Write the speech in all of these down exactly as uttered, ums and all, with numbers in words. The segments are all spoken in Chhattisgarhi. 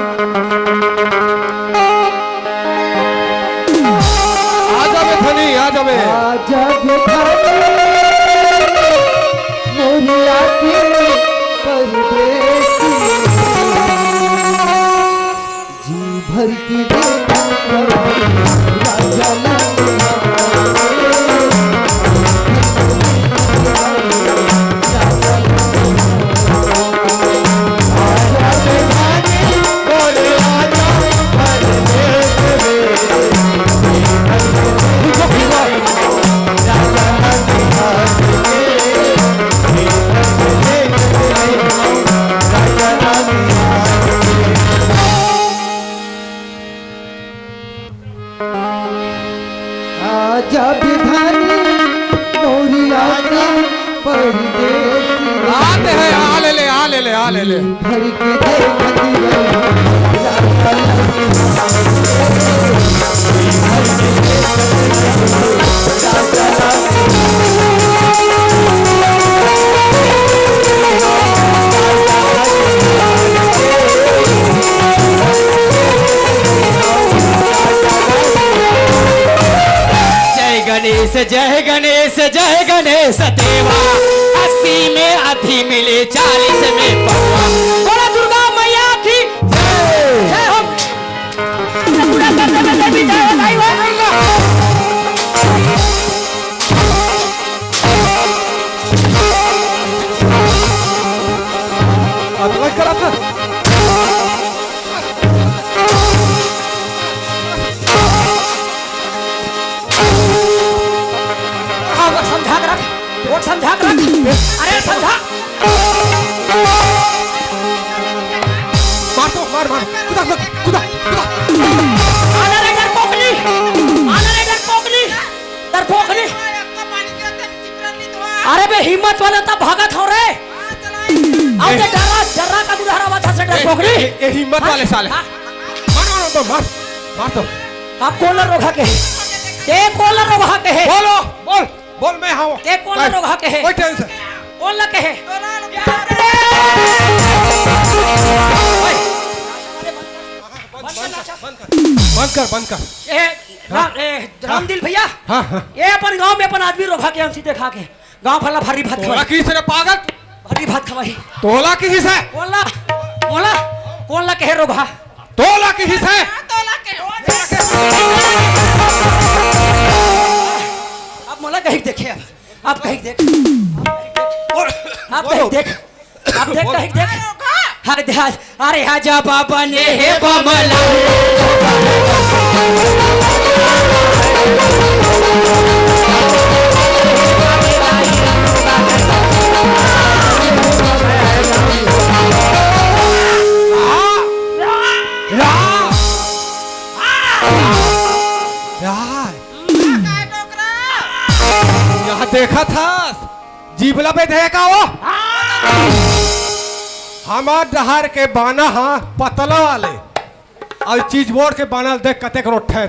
आ जाबे धनी, आ जाबे। आ जाबे धनी, मोरी आके परदेसी। जी भर के देखा राजा लाल। आजा विधानी मोरी आजा परदेसी। आते हैं, आ ले ले, आ ले ले, आ ले ले। भर के देखत रही। जय गणेश, जय गणेश, जय गणेश देवा। अस्सी में आधी मिली, चालीस में पौवा। बोला दुर्गा मैया की जय। जय हो। पूरा करने में देवी जय हो, भाई हो। अगला करा था। हाँ, वो समझा के रख, वो समझा के रख। अरे समझा। मार तो, मार, मार। कूदा, कूदा, कूदा, कूदा। आना रे डरपोकनी, आना रे डरपोकनी, डरपोकनी। अरे बे हिम्मत वाला तब भागत हो रे। अब ए- ते डरा, डरा का गुरहरा बात से ए, डरपोकनी। ए, ए, हिम्मत हाँ? वाले साले। हाँ? मार, मार, मार, मार, मार तो। आप कोन ला रोघा के? ते कोन ला रोघा के हे? बोलो, बोल, बोल, मैं हाँ। ते कोन ला भाई, रोघा के हे? कोई टेंशन। कोन ला के हे? ओए। बंद कर, बंद कर, बंद कर। बंद कर, बंद कर। ए, रा-, ए, रामदिल भैया, हाँ, हाँ। ए अपन गांव में अपन आदमी रोघा के हमसी देखा के। गांव भर ला भारी भात तोला खवाई। किस रे पागल? भारी भात खवाई। तोला किस है? कोन ला, कोन ला, कोन ला कहे रोघा? तोला किस है? तोला के हो। अब मोला कहीं देखे, अब, अब कहीं देख, और आप बोलो। कहीं देख, आप देख, बोलो। कहीं देख। अरे ध्यान, अरे आजा बाबा ने हे बमला। या, या, या, या देखा था। जीभ ला बेधे का वो? हमार डहर के बाना हा पतला वाले, अउ चिचबोर के बाना ल देख कतेक रोठे हे।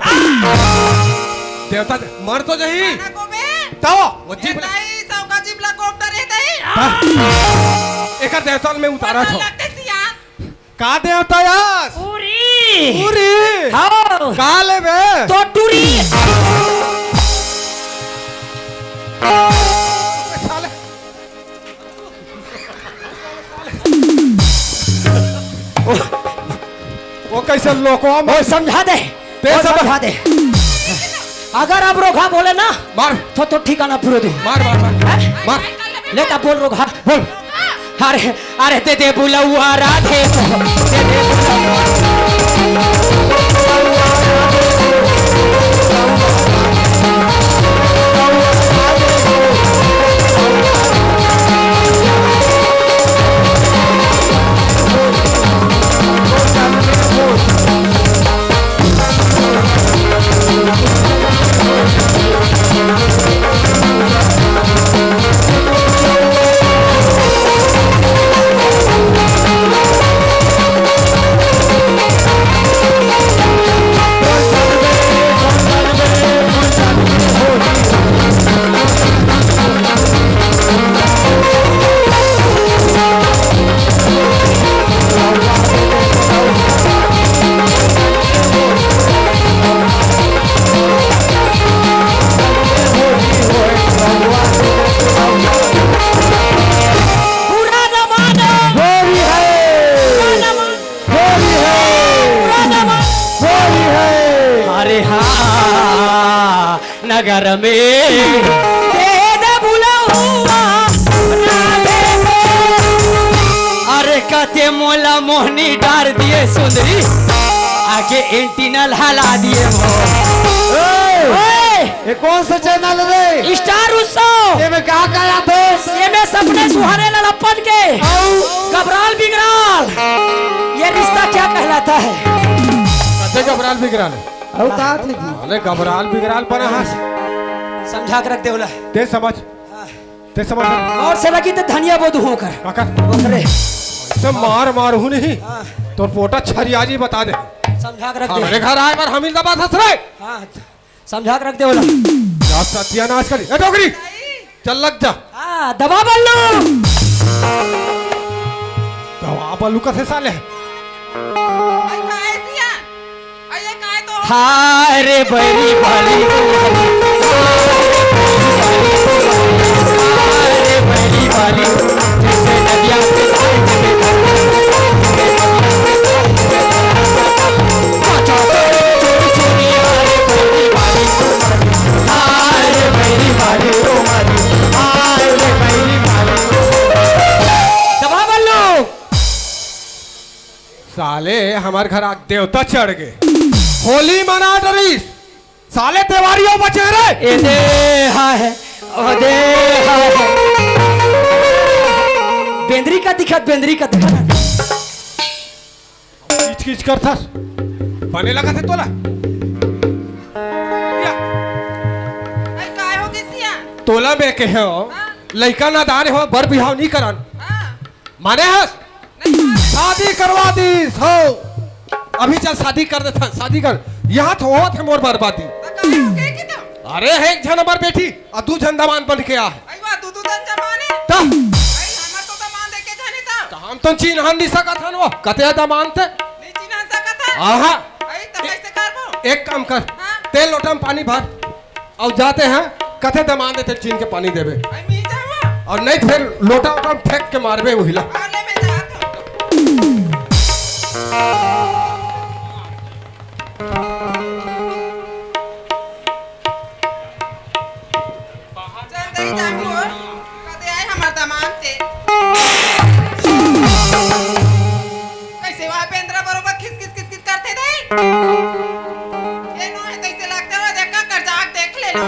देवता मर तो जही। बाना गोबे। तो वो जीभ ला ए दाई, सौका जीभ ला गोब डरे दाई। हाँ। एकर देवता ल मैं उतारा था। लगते सियान। का देवता यास? पूरी। पूरी। हाँ। का लेबे? तो टूरी। साले। वो कैसे लोकवा में वो समझा दे, ते वो सब समझा दे। अगर अब रोघा बोले ना, मार। तो, तो ठिकाना पूरे दे। मार, मार, मार। हैं? मार। ले ता बोल रोघा। बोल। अरे, अरे दे दे बुलौआ राधे को, दे दे बुलौआ। घर में दे दे बुलहुआ राधे को। अरे कते मोला मोहनी डार दिए सुंदरी, आके एंटीना हला दिए वो। ओए! ये कौन सा चैनल रे? स्टार उत्सव। ये में का का आथे? ये में सपने सुहाने ललप्पन के। अउ? घबराल बिगड़ाल। ये रिश्ता क्या कहलाता है? कते घबराल बिगड़ाल? अउ का थे जी? अरे घबराल बिगड़ाल बना हस। समझा के रख दे ओला। ते समझ। हाँ। ते समझ। और से लगी तो धनिया बोदू होकर। काका। ओकरे। से मार मार हूँ नहीं। हाँ। तोर पोटा छरिया जी बता दे। समझा के रख दे। हमरे घर आए बर हमिल दबा धस रे। हाँ। समझा के रख दे ओला। या सत्यानाश कर। ए डोकरी। चल लग जा। हाँ, दबा बल्लू। दबा बल्लू कथे साले। भाई, भाई, सिया। अरे, काय तो? हाय रे बड़ी भाली। हाय रे बड़ी भाली। जैसे नदिया के धार चले। हाय रे बड़ी भाली। हाय रे बड़ी भाली। दबा बल्लू। साले हमर घर आग देवता चढ़ गे। होली मना डरिस। साले देवारी हो बचे रे। ए दे हाय, ओ दे हाय। बेंदरी का दिखत, बेंदरी का दिखत। किच किच करथस। बने लगा थे तोला। या। अरे काय हो गे सिया? तोला मैं कहे हो, हाँ? लइका नादान हो, बर बिहाव नहीं करन। हाँ। माने हस? नहीं माने। शादी करवा दीस हो। अभी चल शादी कर देथन, शादी कर। यहाँ तो होत हे मोर बर्बादी। तो काहे हो गए कि तो? अरे एक झन हमर बेटी अउ दू झन दमान बन के आ। अई वाह, दू दू झन जमाने। त? अई हमर तो दमान देखे जाने त। त हम तो चिन्हन नहीं सकत हन वो। कते दमान ते? नहीं चिन्हन सकत है। आहा। अई त कैसे करबो? एक काम कर। हाँ। ते लोटा में पानी भर। अउ जाते हैं, कथे दमान देते चीन के पानी देवे। अई, मी जावा। अउ नहीं, फिर लोटा वोटा में फेंक के मारबे वही ला। अरे, मैं जात हूँ। चल, दई जाहूँ। कदे आए हमर दमान के। कैसे वहाँ बेंदरा बरोबर खिस खिस खिस खिस करथे दई। ये नो है तैसे लगता है, देखा कर जाके देख ले लो।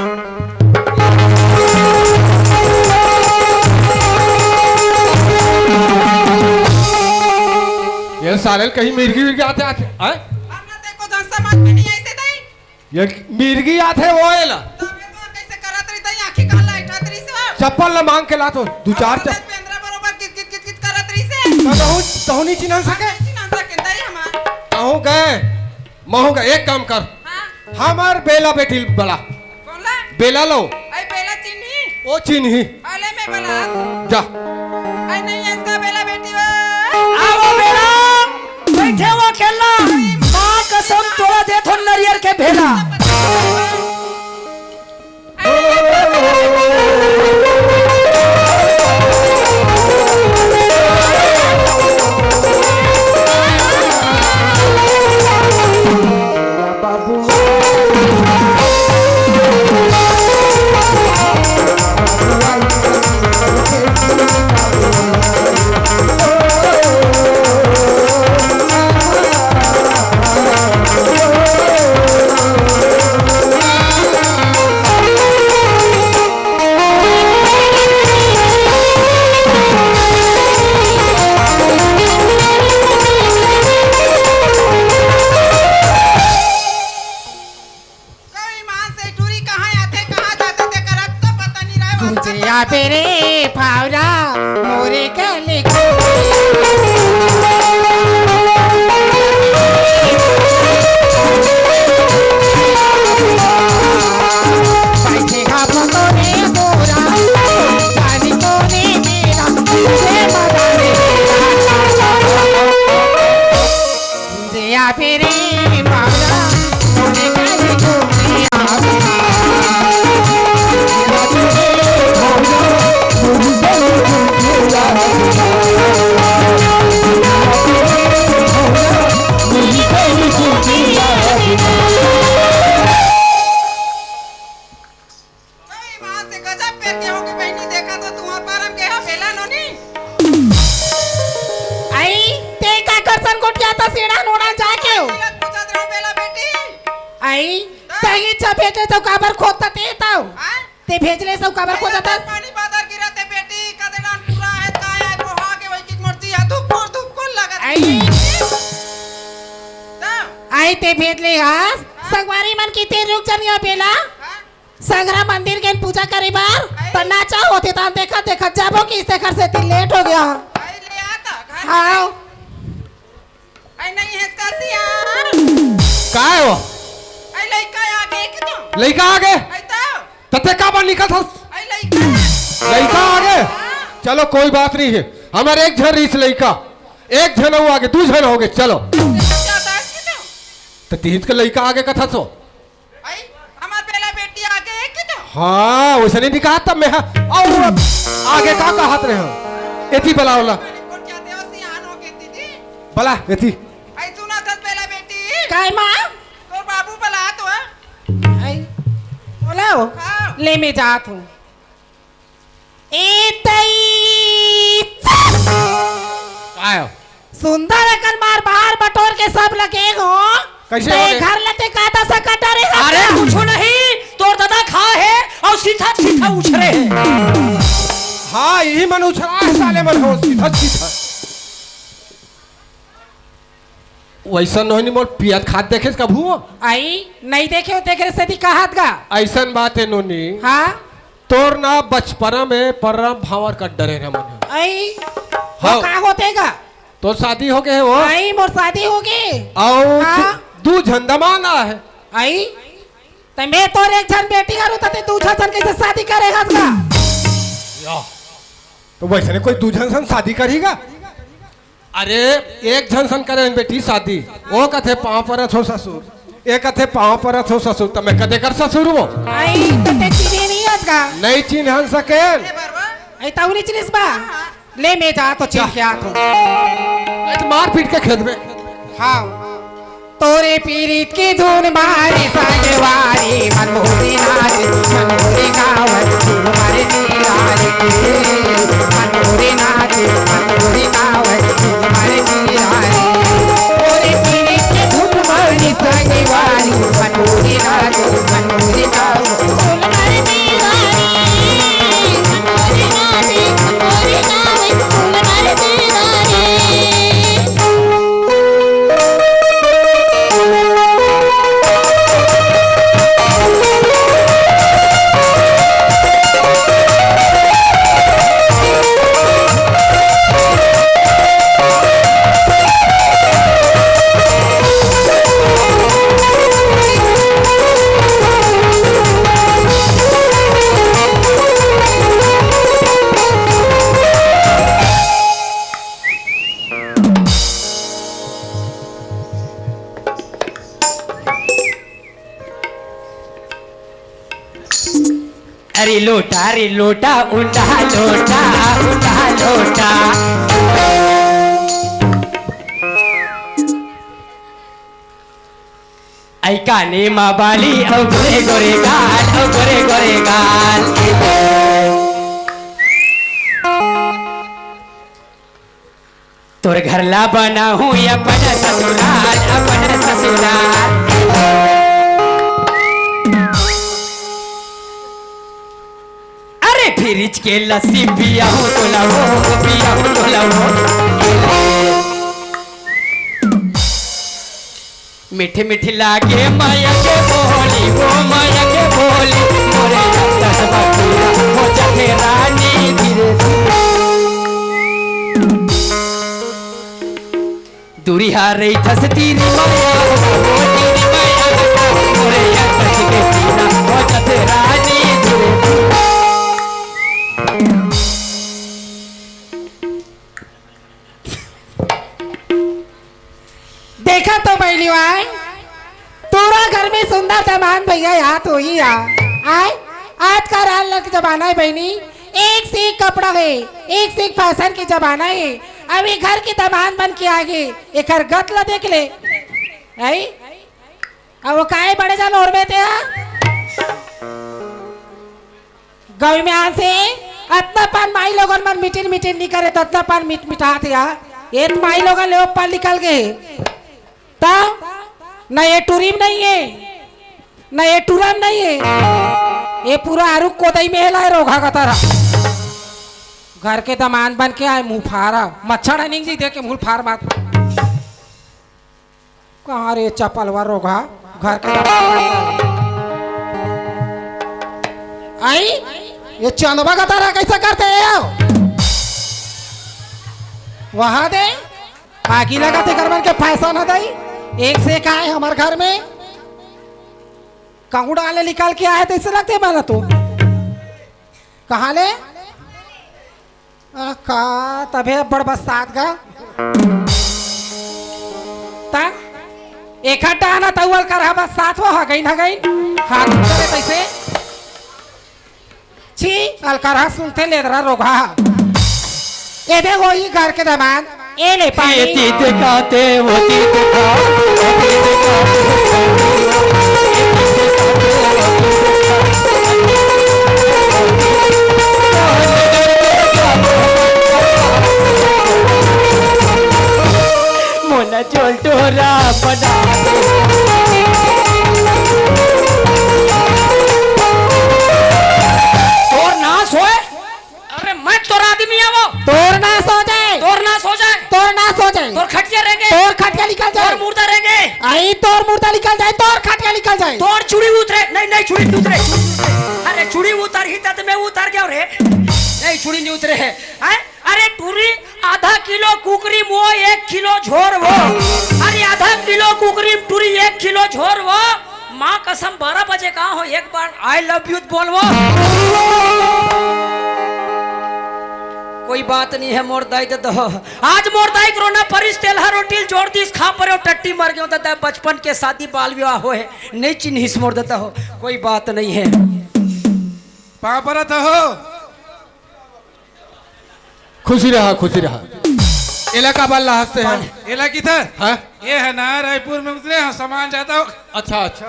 ये साले कहीं मिर्गी विर्गी आथे, आथे, हैं? हम ना देखो जन समझ में नहीं ऐसे दई। ये मिर्गी आथे वो एला। तब ये तो कैसे करत रही दई, आँखी कान लाइट रही से। चप्पल ला मांग के ला तो, दू चार चप्पल। बेंदरा बरोबर कित कित कित कित करत रही से। तो तहु, तहु नहीं चिन्हन सके? नहीं चिन्हन सके दई हमार। तहु गए। महूँ का एक काम कर, हाँ। हमर बेला बेटी बला। कौन ला? बेला लो। अई बेला चिन्ही। ओ चिन्ही। अले मैं बला। जा। अई नहीं, इसका बेला बेटी वो। आवो बेला। बैठे वो खेलना। माँ कसम तोला देथों नरियर के भेला। कभी मान से टूरी कहाँ आथे, कहाँ जाथे, तेकर तो पता नहीं रहे। कुछ या पेरे फावरा मोरे गले को। बैठे हाथ तो रे मोरा, जानी तो रे मेरा, तुझे मना रे। जया फिरे बाबा, मोरे घर घूमे आवा। आई, तही च भेजे तो काबर खोदत हे तव? हाँ? ते भेजले सौ काबर खोदत हस? पानी बादर गिरत हे बेटी, कदे डान पूरा हे, काय आय, बोहा के वही की मर्जी हे, धुकुर, धुकुर लगत हे। आई। तब? आई ते भेजले हस, हाँ? संगवारी मन की ते रुक जनिया बेला। हाँ? संगरा मंदिर गेन पूजा करे बर, आई। त नाचा होथे त हम देखत, देखत जाबो कि तेखर सेती लेट हो गया। आई ले आ त, घर हाँ। में। आई नहीं है इसका सियार। काय हो? आई लइका आ गए कि तो? लइका आ गए? आई तो। तते का बार निकल था? आई लइका। लइका आ गए? हाँ। चलो कोई बात नहीं है। हमारे एक झन रईस लइका, एक झन हो आगे, दू झन हो गए, चलो। ज्यादा है कि तो? तो तीन के लइका आगे कथा सो। आई, हमार बेला बेटी आगे हे कि तो? हाँ, वैसे नहीं दिखा तब मैं, हाँ। और आगे का कहत रहे हो? एती बला वाला। अरे, कोन जाते हो, सियान हो के दीदी? बला, एती। आई, सुना था बेला बेटी। काय माँ? तोर बाबू बला तो है। आई, बोलाओ। हाँ। ले, मैं जात हूँ। ए तई। काय हो? सुंदर अकन मार बाहर बटोर के सब लगे हो। कैसे ते हो गे? घर लते का दसा कटा रे अरे, हत्या। कुछो नहीं, तोर दादा खा हे और सीधा सीधा उछरे हे। हाँ, यही मन उछरा है साले मन हो, सीधा सीधा। वैसा नोनी मोर पियत खात देखेस कभू? आई, नहीं देखे हो, देखे सेती कहत गा। ऐसन बात है नोनी। हाँ? तोर ना बचपना में परम भावर कर डरे न मन। आई, वो हाँ। का होते गा? तोर शादी हो गए हो? आई, मोर शादी हो गए। आओ, हाँ? दू, दू झन दमांद आहे। आई, त मैं तोर एक झन बेटी हरु, त ते दू झन कैसे शादी करे हस गा? या। तो वैसे ने कोई दू झन सन शादी करही गा? अरे, एक झन सन करे बेटी शादी, ओ कथे पाँव परत हो ससुर, ए कथे पाँव परत हो ससुर, त मैं कदे कर ससुर हो? आई, त ते चिन्हे नहीं हस गा? नहीं चिन्हन सकेन। आई, तऊ नहीं चिन्हिस बा? ले, मैं जा तो चिन्ह जा। के आत हूँ। ए, तो मार पीट के खेदबे। हाँ। तोरे पीरित के धुन मारे संगवारी, मन मोरे नाच, मन मोरे गावत, धुन मारे निराली। मन मोरे नाच, मन मोरे गावत, धुन मारे निराली। तोरे पीरित के धुन मारे संगवारी, मन मोरे नाच, मन मोरे गावत, धुन मारे निराली। मन मोरे नाच, मन मोरे गावत, धुन मारे निराली। अरे लोटा, अरे लोटा, उंडा लोटा, उंडा लोटा। ऐ काने मा बाली, अउ गोरे गोरे गाल, अउ गोरे गोरे गाल। तोर घर ला बनाहूँ अपन ससुराल, अपन ससुराल। अरे फ्रिज के लस्सी पियाहूँ तोला वो, पियाहूँ तोला वो। मीठी मीठी लागे माया के बोली, वो माया के बोली, मोरे अंदर से बतिया हो जाथे रानी धीरे धीरे। दूरी हारे थस तीरी माया, वो तीरी माया, मोरे अंदर से बतिया हो जाथे रानी धीरे धीरे। देखा तो बहिनी आय, तोरा घर में सुंदर दमांद भैया या तो ही आ। आय, आज का राल के जमाना है बहिनी, एक से एक कपड़ा है, एक से एक फैशन के जमाना है। अब ये घर के दमांद बन के आगे, एकर गत ला देख ले। आई? अब वो काहे बड़े जान और में ते हा? गौ में आसे अतना पान माई लोगन मन मीटिंग मीटिंग नहीं करे, तो अतना पान मिट मिटात या। ये माई लोगन ले पान निकल गए। त न ये टूरी में नहीं है, ना, ये टूरा म नहीं हे। ये पूरा आरू कोदई में हेला हे, रोगहा गतर ह। घर के दमांद बन के आय, मुंह फारा। मच्छर ह निंग जी, देख के मुंह फार मार। कहाँ रे चपलवा रोगहा? घर के दमांद बन के आय। आई? ये चंदवा गतर ह, कैसे करते हे यो? वहां दे। आगी लगा थे घर मन के फैशन ह दई। एक से एक आय हमर घर में। कहूँ डाले निकाल के आय, तैसे लगते मला तो। कहाँ ले? आ, का तभे बड़ बस्तात गा। ता? एक हट डाना तउल कर हा बस्तात हो, हगइन, हगइन। हाथ करे तैसे। छी, अलकरहा सुनथे लेदरा रोगहा। ए दे वही घर के दमांद, ए ले पानी। एती देखाते, ओती देखा, ओती देखा। मोला चोल टोरा बना दे। तोर नाश होय। अरे मैं तोर आदमी आवो। तोर नाश हो जाए। तोर नाश हो जाए। तोर नाश हो जाए। तोर खटिया रेंगे। तोर खटिया निकल जाए। तोर मुर्दा रेंगे। आई तोर मुर्दा निकल जाए, तोर खटिया निकल जाए। तोर चूड़ी उतरे। नहीं, नहीं, चूड़ी नहीं उतरे, चूड़ी नहीं उतरे। अरे चूड़ी उतर ही तब मैं उतर गया रे। नहीं, चूड़ी नहीं उतरे है। हैं? अरे टूरी, आधा किलो कुकरी म ओ एक किलो झोर वो। अरे आधा किलो कुकरी म टूरी एक किलो झोर वो। माँ कसम, बारह बजे का हो, एक बार I love you बोल वो। कोई बात नहीं है, मोर दाई दे दो। आज मोर दाई कोरोना परिस तेलहा रोटी ल जोर दिस, खा परे टट्टी मर गयो दादा। बचपन के शादी बाल विवाह होए, नहीं चिन्हिस मोर दादा हो। कोई बात नहीं है। पाँव परत हो। खुशी रहा, खुशी रहा। एला काबर ला हंसते हैं? एला किथे? हाँ? ये है ना, रायपुर में उतरे हैं, सामान जाता हो। अच्छा, अच्छा।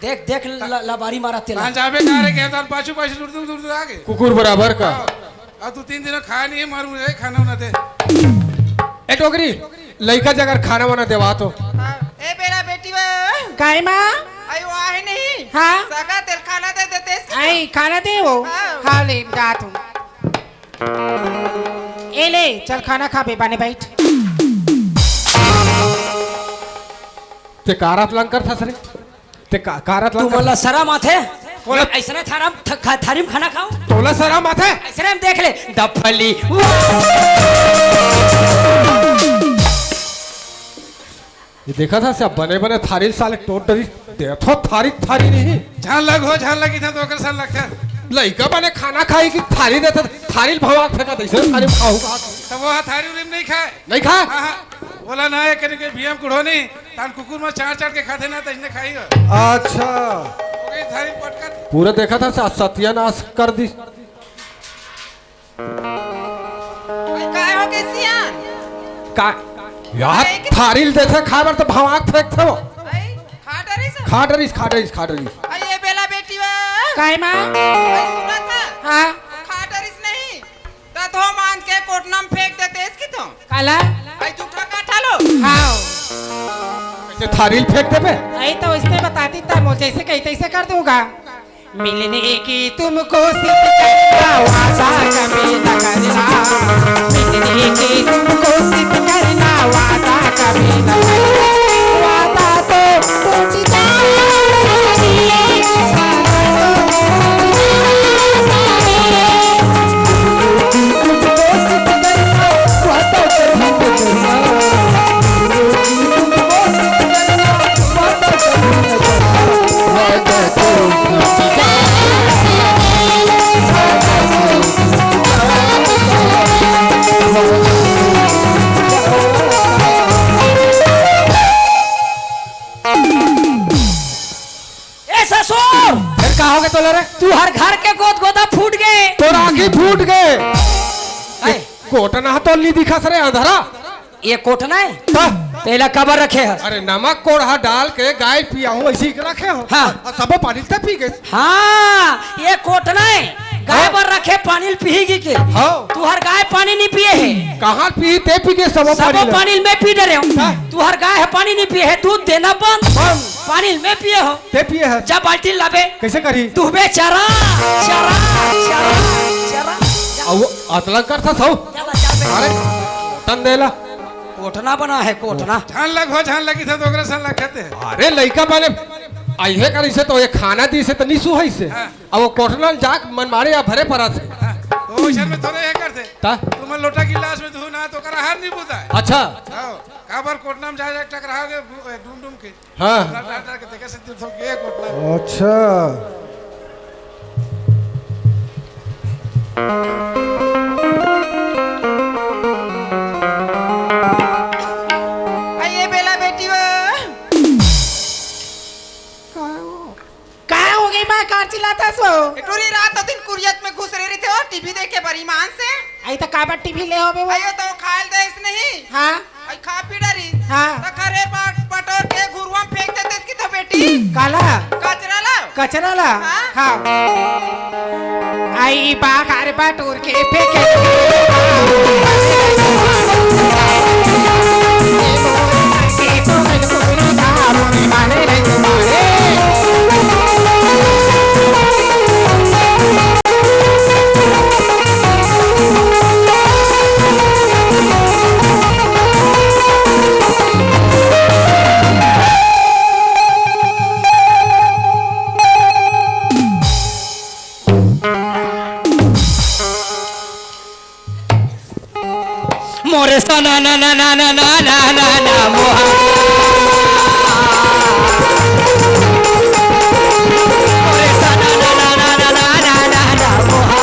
देख, देख, ल-, लबारी मारा तेला। कहाँ जाबे, कहाँ रे, कहता पाछू, पाछू, दूर, दूर, दूर, दूर आगे। कुकुर बराबर का। हाँ। अब तू तीन दिन खाया नहीं है, मारू रे, खाना वाना दे। ए डोकरी, लइका जगर खाना वाना देवा तो। हाँ। ए बेला बेटी वो। काय माँ? अयो आहे नहीं। हाँ। सगा तेल खाना दे देते इसकी। आई, खाना दे वो। हाँ। हाँ, ले, जात हूँ। ए ले, चल खाना खा बे, बने बैठ। ते कारत लंकर था सरे? ते का-, कारत तू लंकर मोला था? शरम आथे? बोला। ऐसने थारम थ-, खा-, थारी म खाना खाओ? तोला शरम आथे? ऐसने हम देख ले, डफली। ये देखा था सब बने बने थारी साले टोट डरी, देखो थारी, थारी नहीं। झन लग हो, झन लगी था तो ओकर सन लगता। लइका बने खाना खाई कि थारी देता, थारी भवा फेंका दैसे थारी खाऊ। तो वो थारी उरी म नहीं खाए। नहीं खाए? हाँ, हाँ। बोला ना, ये कहीं के भीम कुढ़ो नहीं, तान कुकुर में चाट चाट के खाते ना, तो इसने खाई हो। अच्छा। ओके, थारी पटका। पूरा देखा था सा-, सत्यानाश कर दी। भाई, काय हो गे सियान? का? यार, भाई, कि- थारी ल देथे खाए बर तो भवाक फेंकथे वो। भाई, खा डरिस? खा डरिस, खा डरिस, खा डरिस। भाई, ये बेला बेटी वा। काय माँ? भाई, सुना था? हाँ। खा डरिस नहीं, त धो मांज के कोटना म फेंक देते इसकी तो। काला? भाई, जूठा काठा लो। हाँ। ऐसे थारी ल फेंक देबे? अरे, तो इसने बता दी था, मुझे ऐसे कही तैसे कर दूंगा। मिलने की तुमको सिद्ध करना वादा कभी न करना, मिलने की तुमको सिद्ध करना वादा कभी न करना, वादा तो टूट जाए। ए ससुर! फिर का हो गया तोला रे? तू हर घर के गोद गोदा फूट गए। तोर आँखी फूट गए। आए। कोटना तो ली दिखा सरे अंधारा। ये कोटना है? हाँ। तेला कबर रखे है? अरे नमक कोढ़ा डाल के गाय पियाहूँ ऐसी के रखे हो। हाँ। और सबो पानी ते पी गए। हाँ, ये कोटना है। गाय हाँ। बर रखे पानी ल पीही के। हाँ। तू हर गाय पानी नहीं पिए है। कहाँ पी ते पी के सबो सबो पानी ल? पानी ल मैं पी डरे हूँ। हाँ। तू हर गाय है पानी नहीं पिए है, दूध देना बंद। बंद। पानी मैं पिए हो। ते पिए है। जा बाल्टी लाबे। कैसे करी? तू बे चरा, चरा, चरा, चरा। अउ अतला करथस हो। चला, चला बे। अरे, टन देला। कोटना बना है, कोटना। झन लग हो, झन लगी था तो ओकरे सन लगते हैं। अरे, लइका बने, अइहे करिसे तो ये खाना दिसे तो निसु है से। हाँ। अब वो कोटना जाक मन मारे या भरे परत है। हाँ, तो ओइसन में थोड़े ये करते। ता? तुम लोटा गिलास में धो ना तो ओकर आहार नहीं बुता है। अच्छा। हाँ, काबर कोटना में जा, जा टकराओगे, डूम डूम के। हाँ। डर, डर, डर के देखे से तीर थोक के कोटना। अच्छा। आइए बेला बेटी वो। काय हो गई माँ, का चिल्लाथस वो? ए टूरी, रात दिन कुरियत में घुस रहे रहिथे हो, टीवी देखे बर ईमान से। आई त काबर टीवी ले होबे वो? अयो तो खाल देस नहीं। हाँ। आई खा पी डरी। हाँ। त खरे बाट बटोर के घुरुआ में फेंक देते इसकी तो बेटी। काला? कचरा ला। कचरा ला? हाँ। हाँ। आई बाहर बटोर के फेंके। मोरे सना ना ना ना ना ना ना ना ना मोहा। मोरे सना ना ना ना ना ना ना ना ना ना मोहा।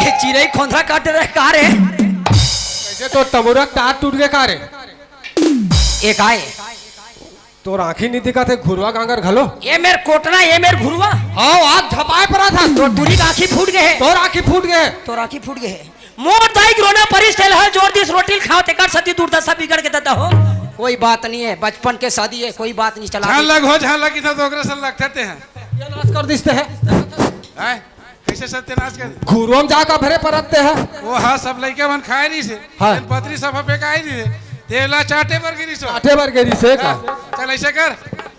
ये चिरई खोंधरा काट रहे का रे? कैसे तो तमुरा तार टूट गया का रे? एक आए। तोर आँखी नहीं दिखत हे, घुरवा गांगर घलो। ये मेर कोटना, ये मेर घुरवा। हाँ, आज झपाए परा था। तोर टूरी का आँखी फूट गए हे। तोर आँखी फूट गए। तोर आँखी फूट गए हे। मोर दाई के रोना परिस तेल हल जोर दिस रोटी ल खाओ, तेकर सती दुर्दशा बिगड़ के ददा हो। कोई बात नहीं है, बचपन के शादी है, कोई बात नहीं, चला झान दे। लग हो, झान लग, इधर तो ओकरे से लगते हैं। ये नाश कर दिसते हैं। हैं? कैसे सत्यानाश कर? घुरुआ म जाका भरे परत ते ह। वो हाँ, सब लइका मन खाए रहिस हे। हाँ। तेन पतरी सब फेंकाए रहिस हे। तेला चाटे बर गिरिस हो। चाटे बर गिरिस हे का? हाँ, चल ऐसे कर,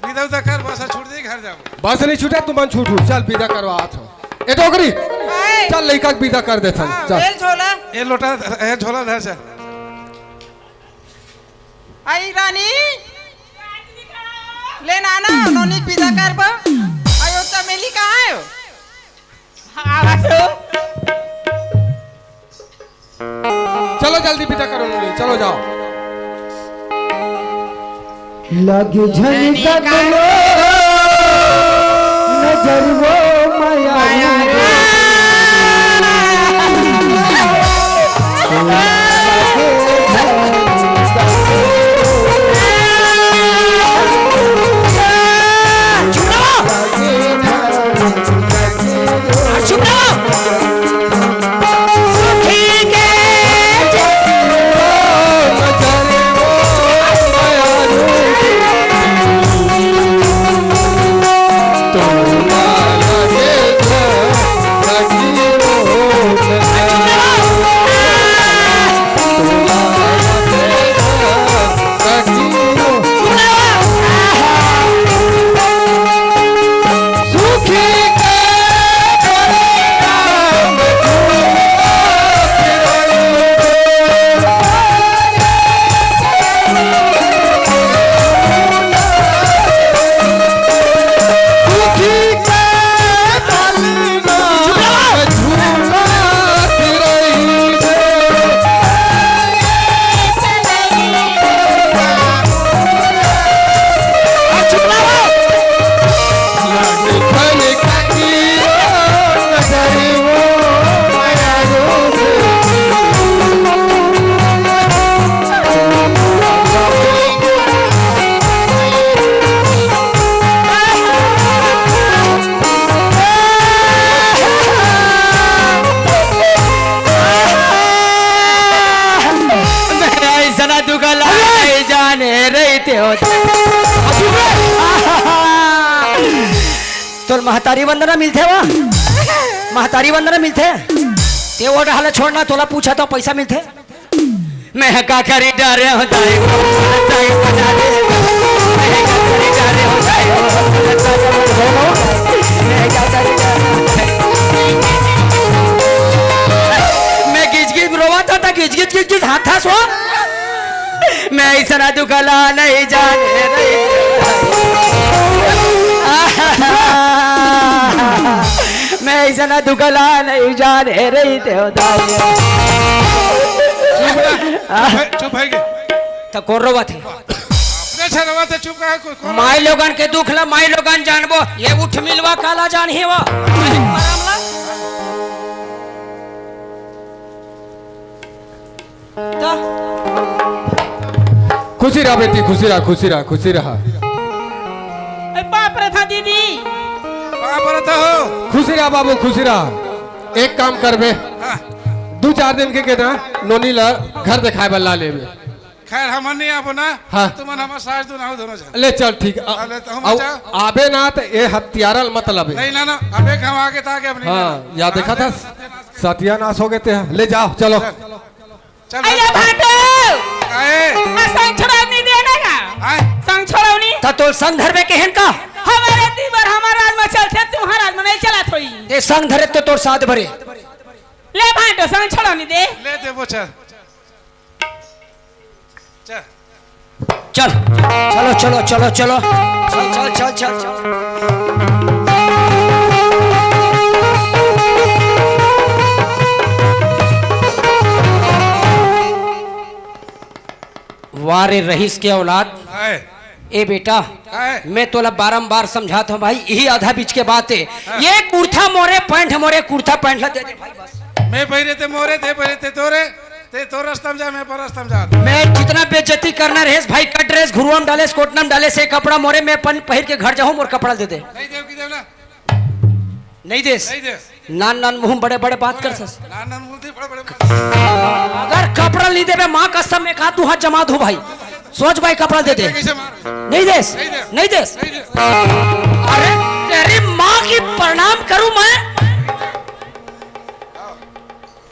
विदा उदा कर, बस छूट दे, घर जाबो। बस नहीं छूटे, तुमन छूट हो। चल विदा करवात हो। ए डोकरी, काय? चल लइका के विदा कर देथन। हाँ, चल। बेल झोला। ए लोटा, ए झोला धर चल। आई रानी, ले नाना, नोनी के विदा करबो। आयो चमेली कहाँ आयो? हाँ, बस। चलो जल्दी विदा करो, चलो जाओ। लगे झनिका लो नजर वो माया रे। मेरा ऐसा दुगला नहीं जाने रहते हो। तोर महतारी वंदना मिलथे वा? महतारी वंदना मिलथे। ते वो डहर ला छोड़ना, तोला पूछा तो पैसा मिलथे। मैं का करी डरे हो दाई हो, दाई हो डरे हो। मैं का करी डरे हो दाई हो, मैं का करी डरे हो। मैं गिज गिज रोवत हो, त गिज गिज गिज गिज हाथ हंसो। मैं ऐसा दुखला नहीं जाने रही। मैं ऐसा दुखला नहीं जाने रही देवता। चुप रह, चुप है, चुप है के? त कोन रोवत हे? अपने से रोवत हे, चुप रह, कोई कोन माई लोगन के दुख ला माई लोगन जानबो, ये उठ मिलवा काला जानही वो। खुशी रहा बेटी, खुशी रहा, खुशी रहा, खुशी रहा। ए, बाप रे था दीदी। बाप रे था हो। खुशी रहा बाबू, खुशी रहा। एक काम करबे, हाँ। दू चार दिन के, के ना नोनी ला घर देखाए बर ला लेबे। खैर, हमन नहीं आबो ना। हाँ। तुमन हमर सास दू नाहू दोनों झन। ले चल, ठीक। अ-, हाँ, ले तो हम अउ जाओ। आबे ना त ए हथियारल मत लबे। नहीं ना, ना, अबे हम आगे था के अपनी हाँ, ना। या देखा था, सत्यानाश हो गए थे। ले जाओ, चलो। चल। चल, अरे भाटो! काहे? आ संग छोड़ावनी दे ना का? आय? संग छोड़ावनी? त तोर संग धरबे केहेन का? हमर तीबर हमर राज में चलथे, तुम्हार राज में नहीं चलत होई। ते संग धरे त तोर साथ भरे। ले भाटो, संग छोड़ावनी दे। ले देबो, चल। चल। चल, चलो, चलो, चलो, चलो। चल, चल, चल, चल, चल। वाह रे रहीस के औलाद। आय। ए बेटा, आय। मैं तोला बारंबार समझात हूँ भाई, यही आधा बीच के बात है। हाँ। ये कुर्ता मोरे, पैंट मोरे, कुर्ता पैंट ला दे दे भाई बस। मैं पहिरे ते मोरे, ते पहिरे ते तोरे। ते तोर रस्ता में जा, मैं पर रस्ता में जा। मैं जितना बेइज्जती करना रहेस भाई, कट रहेस, घुरुआ में डालेस, कोटना में डालेस, ये कपड़ा मोरे, मैं अपन पहिर के घर जाहूँ, मोर कपड़ा दे दे। नहीं देव की देव ना। नहीं देस। नहीं देस। नान नान मुंह बड़े बड़े बात करथस। नान नान मुंह दे बड़े बड़े बात। अगर कपड़ा नहीं देबे, माँ कसम, एक हाथ दू हाथ जमा दू भाई। सोच भाई, कपड़ा दे दे। कैसे मार? नहीं देस। नहीं देस। नहीं देस। नहीं देस। अरे तेरी माँ की प्रणाम करूँ मैं।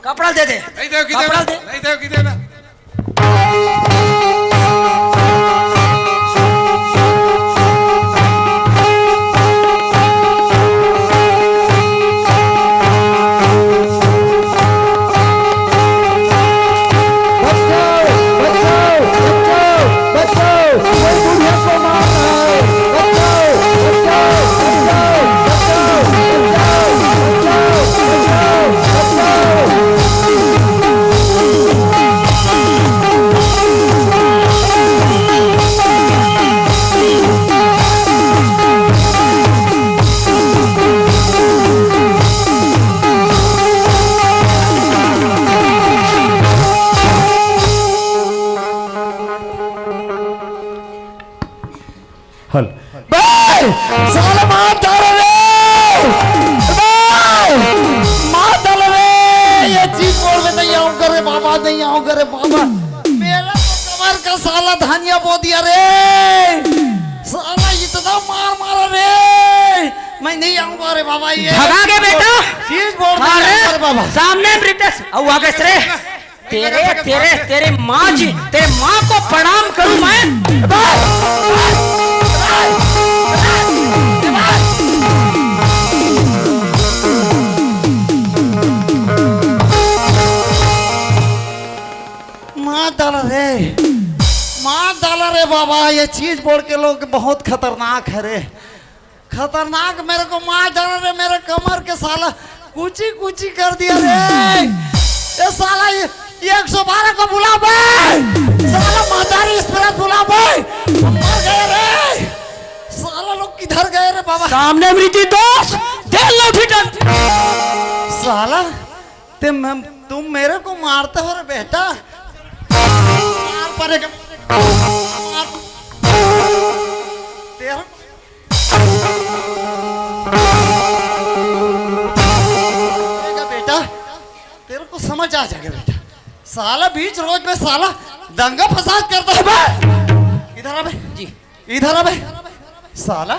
कपड़ा दे दे। नहीं देव की देव कपड़ा ना। दे। नहीं देव की देव ना। बचाओ, बचाओ, बचाओ, बचाओ, कोई बुढ़िया को मार रहा है। बचाओ, बचाओ, बचाओ, बचाओ, बचाओ, बचाओ, बचाओ। हल। बे! साला मार डाला रे! बे! मार डाला रे! ये चीज बोल में नहीं आऊंगा रे बाबा, नहीं आऊंगा रे बाबा। मेरा तो कमर का साला धनिया बो दिया रे। साला इतना मार मारा रे, मैं नहीं आऊंगा रे बाबा। ये भगा के बेटा। चीज बोल में अरे, नहीं आऊंगा रे बाबा। सामने में रितेश, अउ आगे से रे। तेरे, तेरे, तेरे माँ जी, तेरे माँ को प्रणाम करूं मैं। मार डाला रे, मार डाला रे बाबा, ये चीज बोल के लोग बहुत खतरनाक है रे, खतरनाक। मेरे को मार डाला रे, मेरे कमर के साला कुची कुची कर दिया रे। ये साला ये, ये एक सौ बारह को बुला बे, साला मदारी एक्सप्रेस बुला बे, हम मर गए रे। साला लोग किधर गए रे बाबा? सामने में रीति दोस्त, दिल लौठी डंडी। साला ते मैं, तुम मेरे को मारते हो रे बेटा। मार पड़ेगा। मार। तेरा बेटा, तेरे को समझ आ जाएगा बेटा। साला बीच रोड में साला दंगा फसाद करता है बे। इधर आ बे। जी। इधर आ बे। साला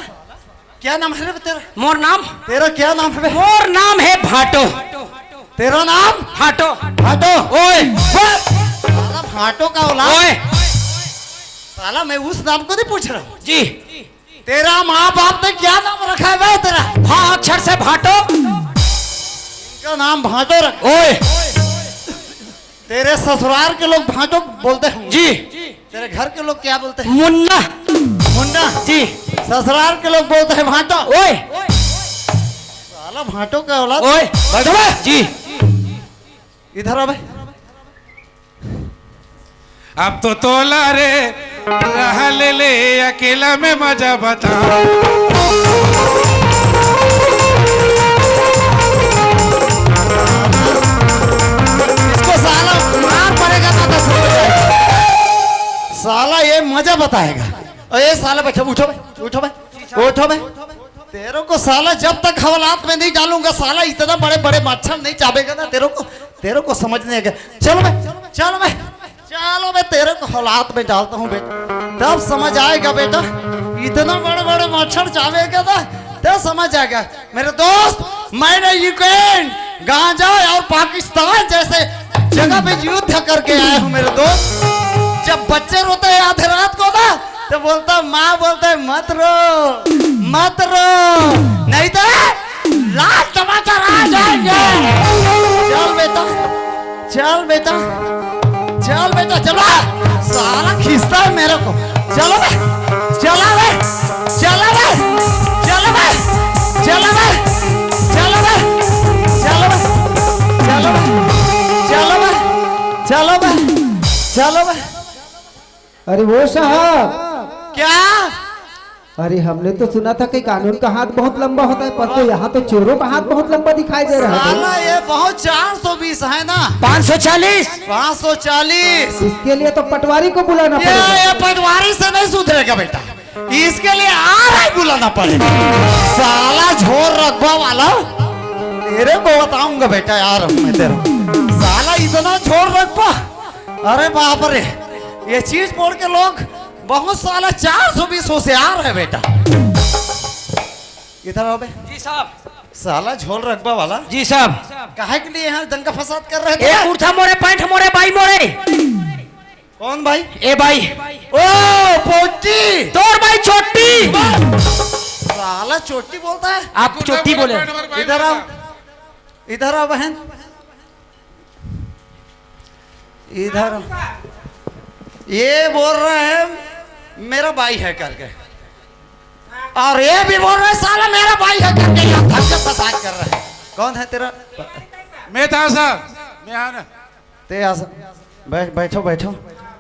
क्या नाम है रे तेरा? मोर नाम? तेरा क्या नाम है बे? मोर नाम है भाटो। तेरा नाम? भाटो। भाटो? ओए। बस। साला भाटो का औलाद। ओए। साला, मैं उस नाम को नहीं पूछ रहा हूँ। जी। तेरा माँ बाप ने क्या नाम रखा है बे तेरा? भा अक्षर से भाटो। इनका नाम भाटो रख। ओए। तेरे ससुराल के लोग भाटो बोलते हैं। जी। तेरे घर के लोग क्या बोलते हैं? मुन्ना। मुन्ना। जी। ससुराल के लोग बोलते हैं भाटो। ओए। साला भाटो का औलाद। ओए। बैठ बे। जी। इधर आ बे। अब तो तोला रे, रह ले ले, अकेला में मजा बता। इसको साला मार पड़ेगा ना तो समझ जाएगा। साला ये मजा बताएगा। अरे साला, बैठो, उठो बे, उठो बे, उठो बे। तेरे को साला जब तक हवालात में नहीं डालूंगा, साला इतना बड़े बड़े मच्छर नहीं चाबेगा ना, तेरे को, तेरे को समझ नहीं आएगा। चलो बे, चलो बे, चलो बे, तेरे को हवालात में डालता हूँ बेटा, तब समझ आएगा बेटा। इतना बड़े बड़े मच्छर चाबेगा ना, तब समझ आएगा। मेरे दोस्त, मैंने यूक्रेन, गांजा और पाकिस्तान जैसे जगह पे युद्ध करके आया हूँ मेरे दोस्त। जब बच्चे रोते हैं आधे रात को ना, तो बोलता, माँ बोलते हैं, "मत रो, मत रो, नहीं तो लाल टमाटर आ जाएंगे।" चल बेटा, चल बेटा, चल बेटा, चला। साला खींचता है मेरे को। चलो बे, चला बे, चला बे, चलो बे, चलो बे, चलो बे, चलो बे, चलो बे, चलो बे, चलो बे, चलो बे। अरे वो साहब। क्या? अरे, हमने तो सुना था कि कानून का हाथ बहुत लंबा होता है, पर तो यहाँ तो चोरों का हाथ बहुत लंबा दिखाई दे रहा है। साला, ये बहुत चार सौ बीस है ना। पाँच सौ चालीस। पाँच सौ चालीस। इसके लिए तो पटवारी को बुलाना ये, पड़ेगा। ये पटवारी से नहीं सुधरेगा बेटा, इसके लिए आर आई बुलाना पड़ेगा। साला झोर रखबा वाला, तेरे को बताऊंगा बेटा, यार मैं तेरा साला इतना झोर रखबा। अरे बाप रे, ये चीज बोल के लोग बहुत साला चार सौ बीस होशियार है बेटा। इधर आओ बे। जी साहब। साला झोल रखबा वाला। जी साहब। काहे के लिए यहाँ दंगा फसाद कर रहे थे? ए कुर्ता मोरे, पैंट मोरे, बाई मोरे। कौन भाई? ए भाई। ओ पोटी। तोर भाई चोटी। साला चोटी बोलता है। आप चोटी बोले। इधर आओ, इधर आओ बहन। इधर ये बोल रहे हैं मेरा भाई है करके, और ये भी बोल रहे हैं साला मेरा भाई है करके, यहाँ धक्के फसाद कर रहे हैं। कौन है तेरा? मैं था सर, मैं हाँ ना। ते आ सर, बैठ, बैठो, बैठो।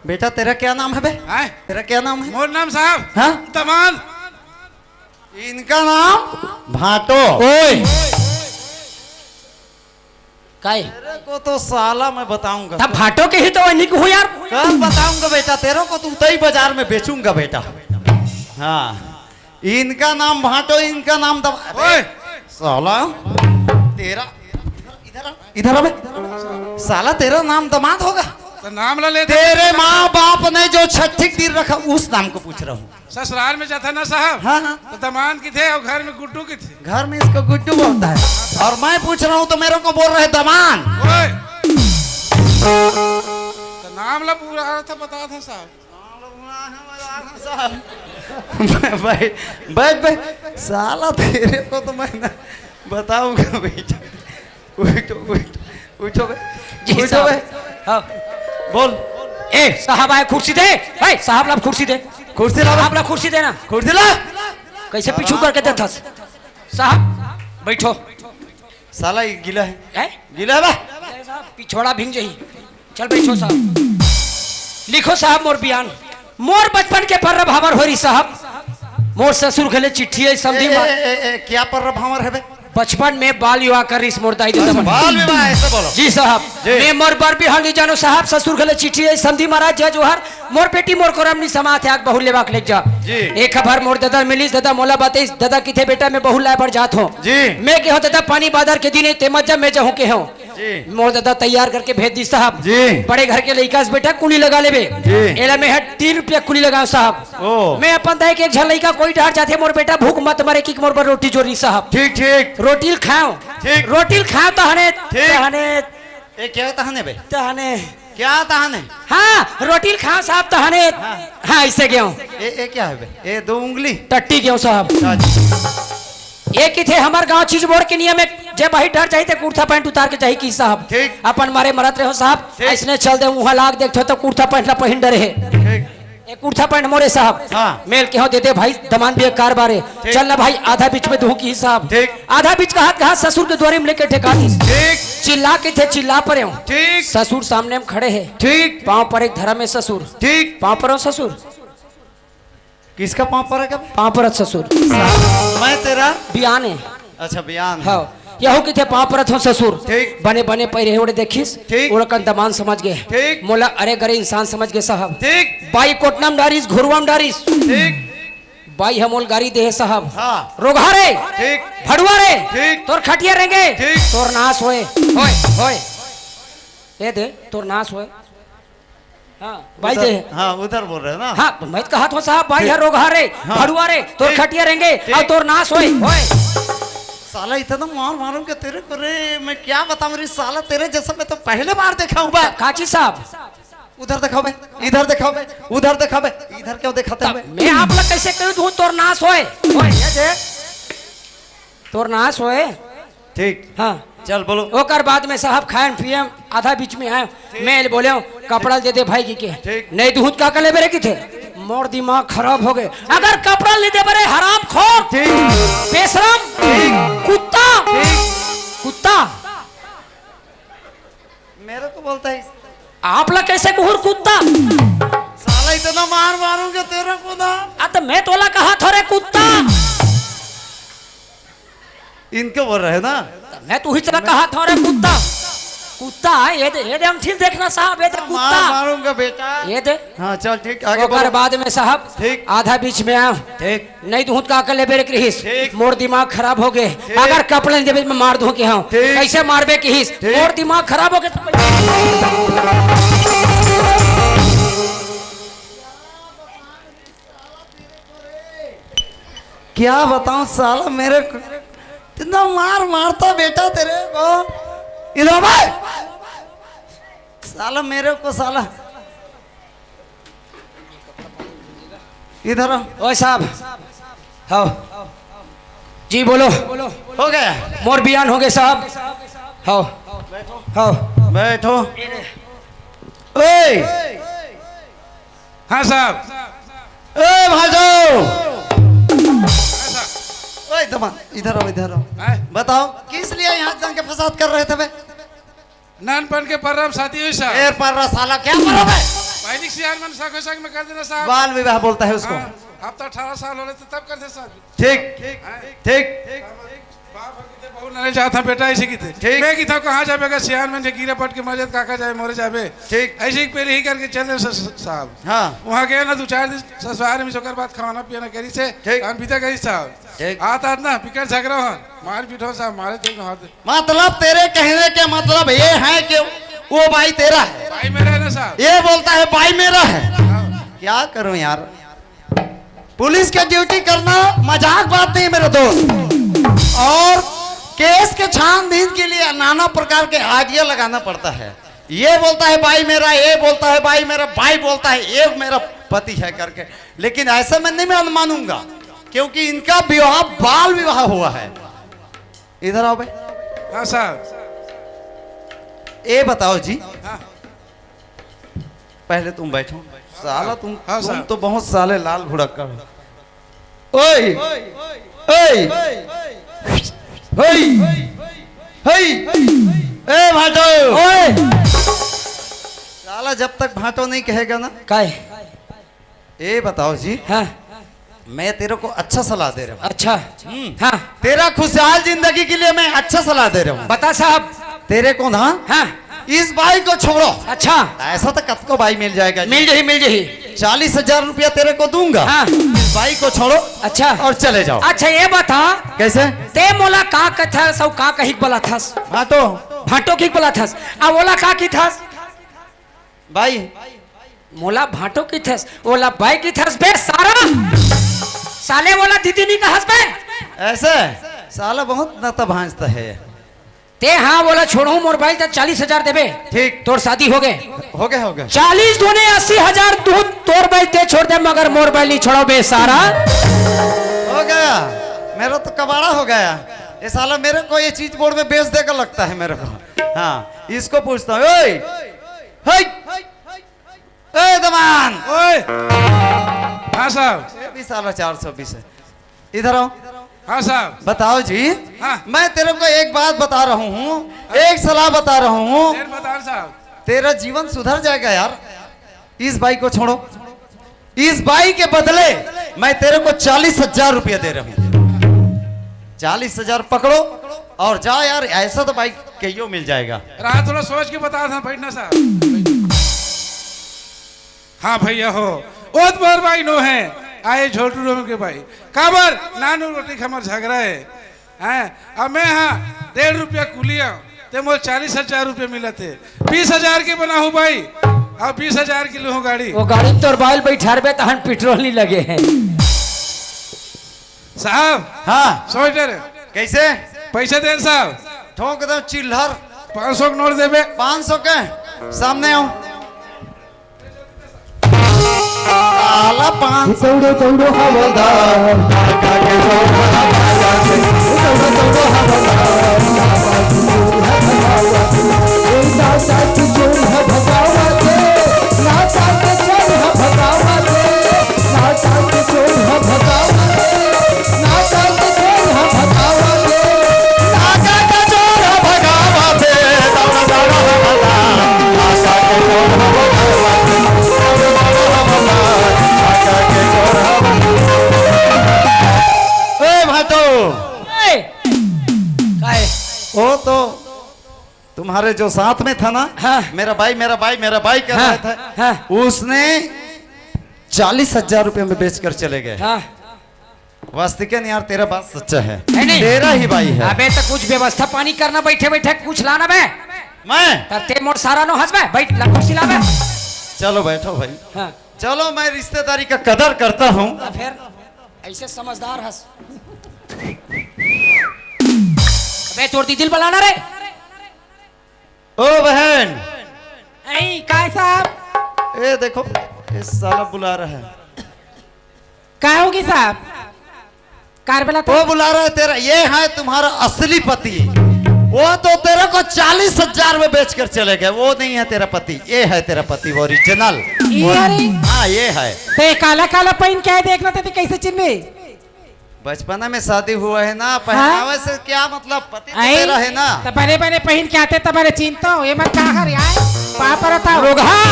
बेटा, तेरा क्या नाम है बे? हैं? तेरा क्या नाम है? मोर नाम साहब। हाँ? दमांद। इनका नाम भाटो। ओए। काय? तेरे को तो साला मैं बताऊंगा। तब भाटो के ही तो निक हो यार। कल बताऊंगा बेटा, तेरे को तो उतई बाजार में बेचूंगा बेटा। हाँ, इनका नाम भाटो, इनका नाम दम-, अरे, ओए। साला, तेरा, इधर आ, इधर आ बे। साला, तेरा नाम दमांद होगा? तो नाम ला ले। तेरे माँ बाप ने जो छठी तीर रखा, उस नाम को पूछ रहा हूँ। ससुराल में जाता ना साहब। हाँ, हाँ। तो दमांद किथे और घर में गुड्डू किथे? घर में इसको गुड्डू बोलता है, और मैं पूछ रहा हूँ तो मेरे को बोल रहे दमांद। ओए। तो नाम ला पूरा अर्थ बता था साहब। साहब। बैठ, बैठ, बैठ। साला, तेरे को तो मैं ना बताऊंगा बेटा। उठो, उठो, उठो बे। जी उठो साहब। बे। हाँ। बोल। ए, साहब आए, कुर्सी दे। ए, साहब ला कुर्सी दे। कुर्सी ला। साहब ला कुर्सी देना। कुर्सी ला। कैसे पीछू करके देथस? साहब, बैठो। साला ये गीला है। हैं? गीला है बे। अरे साहब, पिछवाड़ा भींग जाही। चल बैठो साहब। लिखो साहब मोर बयान। मोर बचपन के पर्रा भांवर होरी साहब। मोर ससुर घले चिट्ठी आई समधी ए, मा- ए, ए, ए, क्या पर्रा भांवर है बे? बचपन में बाल विवाह करिस मोर दाई ददा मन। बाल विवाह, ऐसे बोलो। जी साहब। जी। मैं मोर बर बिहाव नी जानो साहब, ससुर घले चिट्ठी आई समधी महाराज, जय जोहार। मोर बेटी मोर कोरम नी समात हे, आग बहू लेवा के लेग जा। जी। एक भर मोर ददा मिलिस, ददा मोला बताइस, ददा किथे बेटा मैं बहू लाए बर जात हों। जी। मैं केहों ददा पानी बादर के दिन हे, ते मत जा, मैं जाहूं केहों। मोर ददा तैयार करके भेज दिस साहब। जी। बड़े घर के लइका से बेटा कुली लगा लेबे। जी। एला मैं ह तीन रुपया कुली लगाव साहब। ओ। मैं अपन दाई के एक झन लइका कोई डहर जाथे, मोर बेटा भूख मत मरे कि मोर बर रोटी जोरी साहब। ठीक, ठीक। रोटी ल खाव। ठीक। रोटी ल खाव तहने, ठीक। तहने। ए, क्या तहने बे? तहने। क्या तहने? हाँ, रोटी ल खाव साहब तहने। हाँ। हाँ, ऐसे गेव। ए, ए क्या है बे? ए, दो उंगली? टट्टी गेव साहब। अच्छा। ये किथे हमर गांव चीज बोर्ड के नियम है, जे बाहिर डहर जाही ते कुर्ता पैंट उतार के जाही कि साहब। ठीक। अपन मारे मरत रहो साहब, ठीक। अइसने चल दे, उहाँ लाग देखथो तो कुर्ता पैंट ला पहिन डरे हे। ठीक। ए कुर्ता पैंट मोरे साहब। हाँ। मेल के हो दे दे भाई, दमान भी एक कार बारे। ठीक। चल ना भाई, आधा बीच में दूँ कि साहब। ठीक। आधा बीच का हाथ कहा ससुर के द्वारी में लेके ठेका दी। ठीक। चिल्ला के थे, चिल्ला परे हो। ठीक। ससुर सामने में खड़े है। ठीक। पाँव पर एक धर्म है ससुर। ठीक। पाँव पर हो ससुर। किसका पाँव पड़ेगा? पाँव परत ससुर। मैं तेरा? बियान है। अच्छा, बियान है। हाँ, यहू किथे पाँव परत हो ससुर। ठीक। बने बने पैरे ओड़े देखिस। ठीक। ओला कन दमान समझ गे। ठीक। मोला अरे गरे इंसान समझ गे साहब। ठीक। बाई कोटना में डारिस, घुरुवा में डारिस। ठीक। बाई ह मोल गारी देहे साहब। हाँ। रोगहा रे। ठीक। भड़ुआ रे। ठीक। तोर खटिया रेंगे। ठीक। तोर नाश होए। होए, होए। ए दे, तोर नाश होए। हाँ, बाई उधर, दे। हाँ, उधर बोल रहे हैं ना? हाँ, तो मैं तो कहा था साहब, बाई ठीक। हर रोगहा रे, हाँ। भड़ुआ रे, तोर ठीक। खटिया रेंगे, ठीक। और तोर नाश होए, होए। साला इतना मार मारूंगा तेरे को रे, मैं क्या बताऊं रे साला, तेरे जैसा मैं तो पहले बार देखा हूँ बे। काची साहब? उधर दिखाओ बे, इधर दिखाओ बे, उधर दिखाओ बे, इधर क्यों दिखाते हो बे? मैं आप लोग कैसे कहूँ तू तोर नाश होए, होए, ये दे। तोर नाश होए। ठीक। हाँ। चल बोलो। ओकर बाद में साहब खाएम पिएम, आधा बीच में आएम, मैं बोले हूँ, "कपड़ा दे दे भाई जी के।" ठीक। "नहीं दूँ त का कर लेबे रे किथे?" मोर दिमाग खराब हो गए। अगर कपड़ा नहीं देबे रे हरामखोर, ठीक। बेशरम, ठीक। कुत्ता, ठीक। कुत्ता। मेरे को बोलता है। आप ला कैसे कुहूर कुत्ता? साला इतना मार मारूंगा तेरे को ना। आ तो मैं तोला कहा थोरे कुत्ता। इनके बोल रहे हैं ना? मैं तू ही चला कहा थोरे कुत्ता। कुत्ता, ये दे, ये दे अंगठी देखना साहब, ये दे मार कुत्ता। मारूंगा बेटा। ये दे। हाँ, चल ठीक, आगे ओकर बोलो। बाद में साहब, ठीक। आधा बीच में आ। ठीक। नहीं दूँ त का कर लेबे रे किहिस। ठीक। मोर दिमाग खराब हो गए। ठीक। अगर कपड़ा नहीं देबे, मैं मार दूँ कि हाँ। ठीक। कैसे मारबे किहिस? ठीक। मोर दिमाग खराब हो गए। क्या बताऊं साला, मेरे को इतना मार मारता बेटा तेरे को। इधर भाई, साला मेरे को साला इधर आओ। ओए साहब, हाँ जी बोलो। हो गया? मोर बियान हो गए साहब। हाँ, हाँ। बैठो। ओए, हाँ साहब। ए भाजो, हाँ साहब। ओए दमा, इधर आओ, इधर आओ। हैं? बताओ, किस लिए यहाँ जान के फसाद कर रहे थे बे? नानपन के परब साथी हुई साहब। ए परब साला, क्या परब है? भाई निक सियान मन साखो साख में कर देना साहब। बाल विवाह बोलता है उसको। हाँ, अब तो अठारह साल हो रहे थे तब करते साहब। ठीक, हैं? ठीक। बाप किथे बहू नहीं चाहता बेटा इसे किथे। ठीक। मैं किथा कहाँ जाबे अगर सियान मन जे गिरे पट के मर जात काका जाए मोरे जाबे। ठीक। ऐसे ही पहले ही करके चल रहे स-, स-, साहब। हाँ। वहाँ गए ना दो चार दिन ससुराल में ओकर बाद खाना पीना करी से ठीक। काम बीता करी साहब। ठीक। आता ना पिकर झगड़ा हो, मार पीट हो साहब, मारे तो हाथ। मतलब तेरे कहने के मतलब ये है कि वो भाई तेरा है। भाई मेरा है ना साहब। ये बोलता है भाई मेरा है। हाँ। क्या करूं यार, पुलिस की ड्यूटी करना मजाक बात नहीं मेरे दोस्त। और केस के छानबीन के लिए नाना प्रकार के आइडिया लगाना पड़ता है। ये बोलता है भाई मेरा, ये बोलता है भाई मेरा, भाई बोलता है ये मेरा पति है करके, लेकिन ऐसे मैं नहीं मैं मानूंगा, क्योंकि इनका विवाह बाल विवाह हुआ है। इधर आओ भाई। हाँ साहब। ये बताओ जी। हाँ। पहले तुम बैठो। साला तुम, हाँ तुम साहब। तो बहुत साले लाल भुड़क्कड़ हो। ओए, ओए, ओए, ए भाटो। ओए। साला जब तक भाटो नहीं कहेगा ना। काय? ये बताओ जी। हाँ। मैं तेरे को अच्छा सलाह दे रहा हूँ। अच्छा। हम्म। हाँ। तेरा खुशहाल जिंदगी के लिए मैं अच्छा सलाह दे रहा हूँ। बता साहब। तेरे को ना, हाँ। इस बाई को छोड़ो। अच्छा। ऐसा तो कतको बाई मिल जाएगा जी। मिल जाही, मिल जाही। चालीस हजार रुपया तेरे को दूंगा। हाँ। इस बाई को छोड़ो। अच्छा। और चले जाओ। अच्छा, ये बता। कैसे? ते मोला का कथस अउ का कहिक बलाथस? भाटो। भाटो कहिक बलाथस। अब ओला का किथस? बाई। मोला भाटो किथस, ओला बाई किथस बे सारा। साले, ओला दीदी नहीं कहस बे। ऐसे? साला बहुत नता भांजता है। ते हाँ, ओला छोड़हूँ मोर बाई, त चालीस हजार देबे। ठीक। तोर शादी हो गे। हो गे, हो गे। चालीस दूने अस्सी हजार, तू तोर बाई ते छोड़ दे, मगर मोर बाई नहीं छोड़ो बे सारा। हो गया, मेरा तो कबाड़ा हो गया। ये साला मेरे को ये चीज बोर्ड में बेच देगा लगता है मेरे को। हाँ, इसको पूछता हूँ। ओए, हई! ए दमान! ओए! हाँ साहब। ये भी साला चार सौ बीस है। इधर आओ। हाँ साहब। बताओ जी। हाँ। मैं तेरे को एक बात बता रहा हूँ, एक सलाह बता रहा हूँ। फिर बता साहब। तेरा जीवन सुधर जाएगा यार। इस बाई को छोड़ो। इस बाई के बदले मैं तेरे को चालीस हजार रुपया दे रहा हूँ। चालीस हजार पकड़ो और जा यार, ऐसा तो बाई कहियो मिल जाएगा। रात थोड़ा सोच के बता था, बैठना साहब। हाँ भैया हो, ओत मोर बाई नो है, आए झोलटू रोम के बाई। काबर? नानू रोटी खमर झगड़ा है। हैं? अब मैं हाँ डेढ़ रुपया कुलिया, ते मोर चालीस हजार रुपया मिलत है। बीस हजार के बनाहूँ बाई, अब बीस हजार के लूहूँ गाड़ी। वो गाड़ी तोर बाल बैठारबे तहन पेट्रोल नहीं लगे है। साहब। हाँ। सोच दे रे। कैसे? पैसे दे साहब। ठोक दो चिल्हर। पाँच सौ के नोट देबे। पाँच सौ के? सामने आओ। साला पान दौड़ो, दौड़ो हवलदार। दौड़ो, दौड़ो हवलदार। ए भाटो, ए! काय? वो तो तुम्हारे जो साथ में था ना, हाँ। मेरा भाई, मेरा भाई, मेरा भाई कर हाँ, रहा था, हाँ। उसने चालीस हजार रुपए में बेचकर चले गए। हाँ। वास्तविकन यार, तेरा बात सच्चा है। है नहीं? तेरा ही भाई है। अबे तो कुछ व्यवस्था पानी करना, बैठे बैठे कुछ लाना बे। मैं? तब ते मोर सारा नो हंस बे, बैठ ला कुर्सी ला बे। चलो बैठो भाई। हाँ। चलो, मैं रिश्तेदारी का कदर करता हूँ। तो फिर ऐसे समझदार हंस। अबे तोर दीदी ल बलाना रे। ओ बहन। ऐ, काय साहब? ए देखो, ये साला बुला रहा है। काय होगी साहब? कार बला वो बुला रहा है तेरा, ये है तुम्हारा असली पति। वो तो तेरे को चालीस हजार में बेचकर चले गए, वो नहीं है तेरा पति, ये है तेरा पति, वो ओरिजिनल। ये रे। हाँ, ये है। ते काला काला पहिन के आए, देखना ते, ते कैसे चिन्हबे? बचपना में शादी हुआ है ना, पहनावे से क्या मतलब, पति तो आई? तेरा है ना। तो बने बने पहिन के आते तो बने चिंता हो, ये मत कहा हर यार, पाप रहता हो। रोगहा,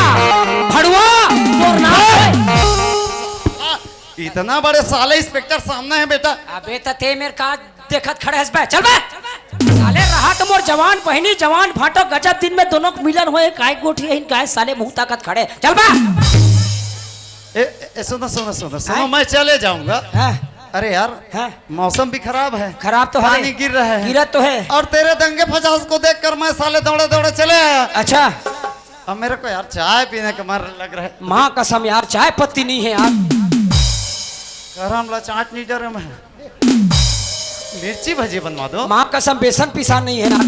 भड़ुआ, तोर नाम है। इतना बड़े साले इंस्पेक्टर सामने है बेटा। अबे त ते मेरे का देखत खड़े हस बे, चल बे। साले रहा तो मोर जवान बहिनी, जवान भाटो, गजब दिन में दोनों को मिलन होए, काय गोठी रहीन, काय साले मुंह ताकत खड़े, चल बे। ए, ए, सुनो, सुनो, सुनो, सुनो, हैं? मैं चले जाऊंगा। हाँ। अरे यार, हाँ। मौसम भी खराब है, खराब तो है। पानी गिर रहा है। गिरत तो है। और तेरे दंगे फसाद को देखकर मैं साले दौड़े दौड़े चले आया। अच्छा। अब मेरे को यार चाय पीने का मन लग रहा है। माँ कसम यार, चाय पत्ती नहीं है यार। गरम ला चाट नहीं डरे मैं। मिर्ची भजी बनवा दो। माँ कसम, बेसन पिसान नहीं है ना।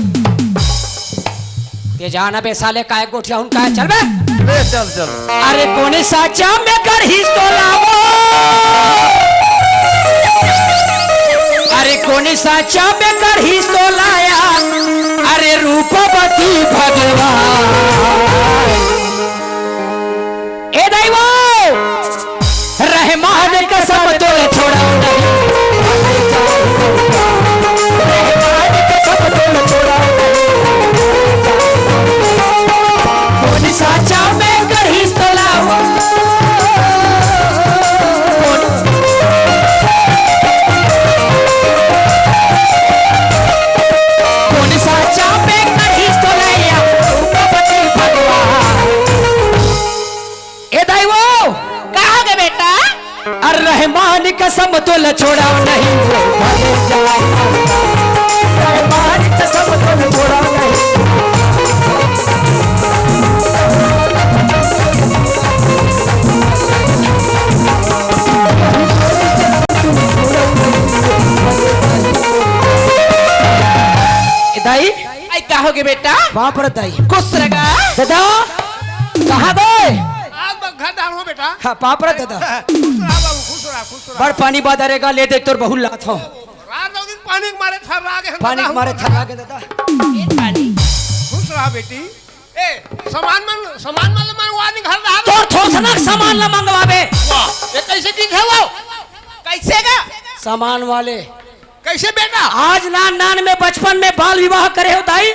ते जाना बे साले, काय गोठिया हुन काय, चल बे। ले चल, चल। अरे कोनी साचा में गढ़ीस तो लावो। अरे कोनी साचा में गढ़ीस तो लाया। अरे रूपवती भगवान। ए दैवो, रहमान कसम तोल छोड़ा नहीं। रहमान कसम तोल छोड़ा नहीं। कोन साचा में कढ़ीस तोला। कोन, कोन रहमान कसम तोला छोड़ा नहीं, भले जाए। रहमान कसम तोला छोड़ा नहीं। ए दाई, आई का होगे बेटा? बाप रे दाई। खुश रह गा। दादा, कहाँ गए? आज बग्घा डाल हो बेटा। हाँ, बाप रे दादा। खुश रहा बाबू, खुश रहा, खुश रहा। बड़ पानी बादर हे गा, ले दे तोर बहू ल लात हँव। रात दो दिन पानी के मारे थर्रा गे हन पानी दादा के मारे हम। थर्रा गे दादा। ए पानी। खुश रहा बेटी। ए, सामान मन, सामान मन ल मंगवा दे घर डाल। तोर थोथना के सामान ल मंगवाबे। वाह, ये कैसे चीज है वो? कैसे गा? सामान वाले। कैसे बेटा? आज नान नान में बचपन में बाल विवाह करे हो दाई?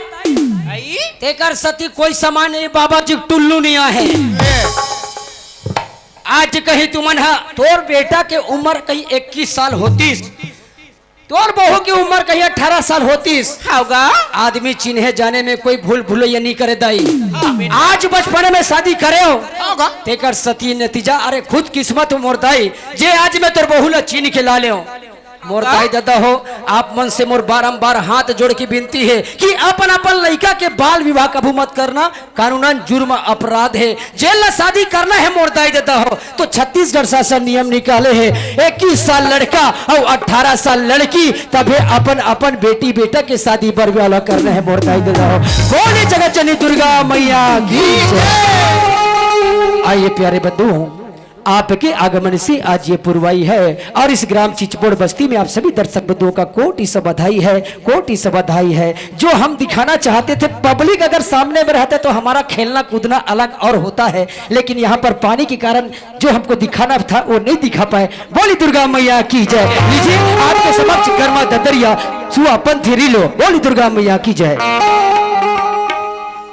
आई? तेकर सती कोई सामान नहीं, बाबा जी टुल्लू नहीं आहे। ए। आज कहीं तुमन ह तोर बेटा के उम्र कहीं इक्कीस साल होतिस, तोर बहू के उम्र कहीं अठारह साल होतिस। होगा। आदमी चिन्हे जाने में कोई भूल भुलैया नहीं करे दाई। हाँ, बेटा। आज बचपने में शादी करे हो, होगा। तेकर सती नतीजा, अरे खुद किस्मत मोर दाई, जे आज मैं तोर बहू ला चीन्ह के ला ले। मोर दाई ददा हो, आप मन से मोर बारंबार हाथ जोड़ के विनती हे कि अपन अपन लइका के बाल विवाह कभू मत करना, कानूनन जुर्म अपराध हे, जेन ला शादी करना हे मोर दाई ददा हो, तो छत्तीसगढ़ शासन नियम निकाले हे, इक्कीस साल लड़का अउ अठारह साल लड़की, तभे अपन अपन बेटी बेटा के शादी बर विवाह करना हे मोर दाई ददा हो। बोले जगत जननी दुर्गा मैया की जय। आइए प्यारे बंधुओं, आपके आगमन से आज ये पुरवाई है और इस ग्राम चिचबोड़ बस्ती में आप सभी दर्शक बंधुओं का कोटि से बधाई है, कोटि से बधाई है। जो हम दिखाना चाहते थे, पब्लिक अगर सामने में रहता तो हमारा खेलना कूदना अलग और होता है, लेकिन यहाँ पर पानी के कारण जो हमको दिखाना था वो नहीं दिखा पाए। बोली दुर्गा मैया की जय। लीजिए आपके समक्ष गर्मा ददरिया सुआ पंथी रीलो। बोली दुर्गा मैया की जय।